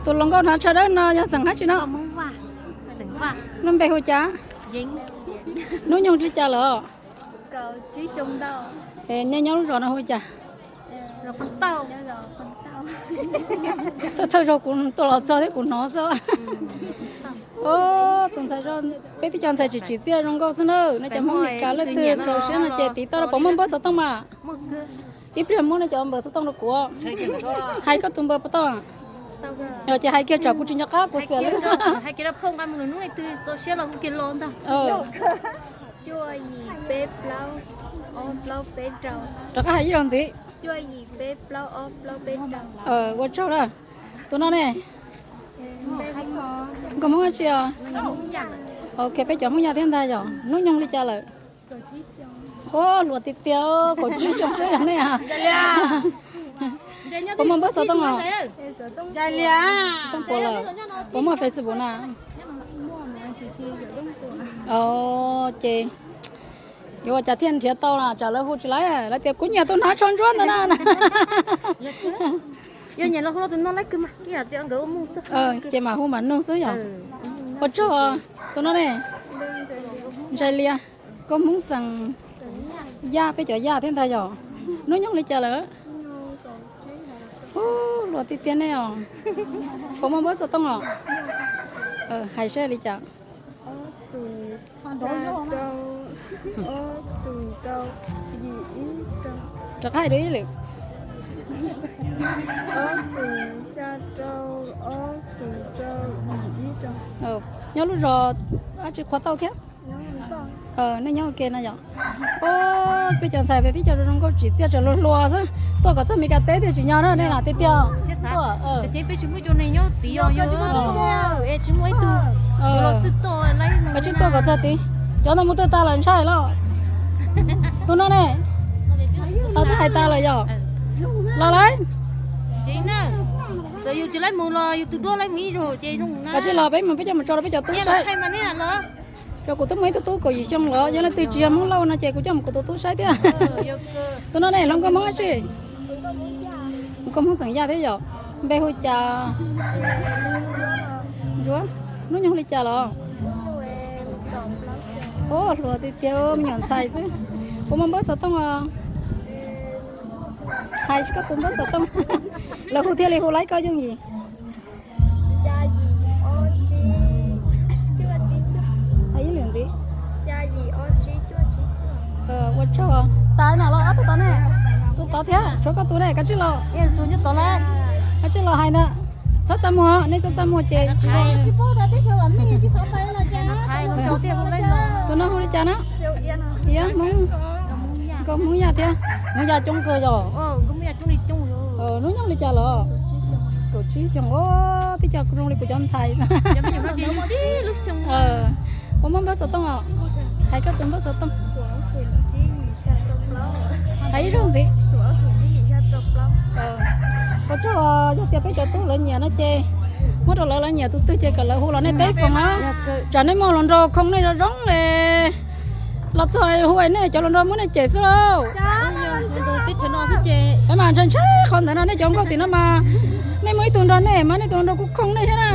Tus hluas nkauj hnav tsho dawb no yog xeem dab tsi no? Lub npe hu cas? Hnub nyoog li cas lawm? Nej nyob lub zos no hu cas? Thawj thawj zaug kuv tuaj los txog thiab kuv hnov xwb. Tus ntxhais, peb tib co ntxhais tsis tsim txiaj zoo nkauj xwb na, nej cov Hmoob Meskas leej twg txaus siab no ces tiv tauj rau, puas muaj npawb xov tooj mas? Ib pliag muab nej cov npawb xov tooj rau kuv. Hais koj tus npawb puas tau? Ces hais kiag tsam kuv tsis nco qab kuv xiam lawm. Rov qab hais ib zaug ntxiv. Ua tsaug na. Tus no ne? Nkauj Hmoob dab tsi os? Ok, peb cov Hmoob Yaj thiab ntag yom. Hnub nyoog li cas lawm? Ua hluas tiag tiag, kaum tsib xyoo xwb yog nej a. Puas muaj npawb xov tooj os? Tsis tau puas lawm. Puas muaj Facebook na? Ces yuav ua cas thiaj nrhiav tau na, tsam lawv hu tsis laiv, lawv tias kuv nyiam tus hnav tsho ntsuab ntawd na. Ces mam hu mam nug xwb yom. Ua tsaug, tus no ne? Ntxhais Lias, nkauj Hmoob xeem Yaj, peb cov Yaj thiab ntag yom. Hnub nyoog li cas lawm? Ua hluas tiag tiag nej os. Puas muaj npawb xov tooj os? Hais seb li cas. Rov qab hais dua ib lwm. Nyob lub zos dab tsi qhuav tauj thiab? Nej nyob ua ke no yom. Peb cov ntxhais peb tib co zoo nkauj tsim txiaj tseem hluas hluas xwb. Tuaj kom txog Meskas teb thiaj tsis nyob na, nej lam tiag tiag. Koj tsis tuaj kom txog tid, cov ntawd mus twg tag lawm ntshai lawm. Tus no ne? Twb hais tas lawm yom. Los lawm. Koj tsis los, peb mus peb coj mus tso rau peb cov tub saib. Rau kuv twb muaj ib tug tub kaum yim xyoo los yog leej twg tsis yog Hmoob Lauj no ces kuv coj mus kuv tus tub saib thiab. Tus no ne, hluas nkauj Hmoob dab tsi? Nkauj Hmoob xeem Yaj thiab yom. Npe hu cas? Ntsuab. Hnub nyoog li cas los? Ua hluas tiag tiag, me nyuam ntxhais xwb. Puas muaj npawb xov tooj os? Hais koj tus npawb xov tooj, lawv hu thiaj li hu laib koj yooj yim. Hais ib lwm ntxiv. Ua tsaug. Tas no los ob tug tod ne? Tus tod thiab, tshuav koj tus ne, kav tsij los. Kav tsij los hais ntag. Txhob txaj muag, nej txhob txaj muag ces tsis zoo. Tus no hu li cas na? Iab Hmoob, nkauj Hmoob Yaj thiab. Hmoob Yaj coob kawg yom. Hnub nyoog li cas los? Kaum tsib xyoo, tib co zoo li kuv cov ntxhais. Puas muaj npawb xov tooj os? Hais koj tus npawb xov tooj. Hais ib zaug ntxiv. Ua tsaug, yog tias peb cov tub lawv nyiam no ces muab rau lawv, lawv nyiam tus twg ces kom lawv hu los nej teb foom na. Tsam nej muaj hluas nraug khoo nej zoo zoo li. Los txog hu nej cov hluas nraug muab nej cem xwb lauj. Peb mas ntshai ntshai qhov ntawd no, nej cov nkauj tim no mas nej muaj ib tug nrog nej mas nej tus hluas nraug kuj khoo nej thiab na.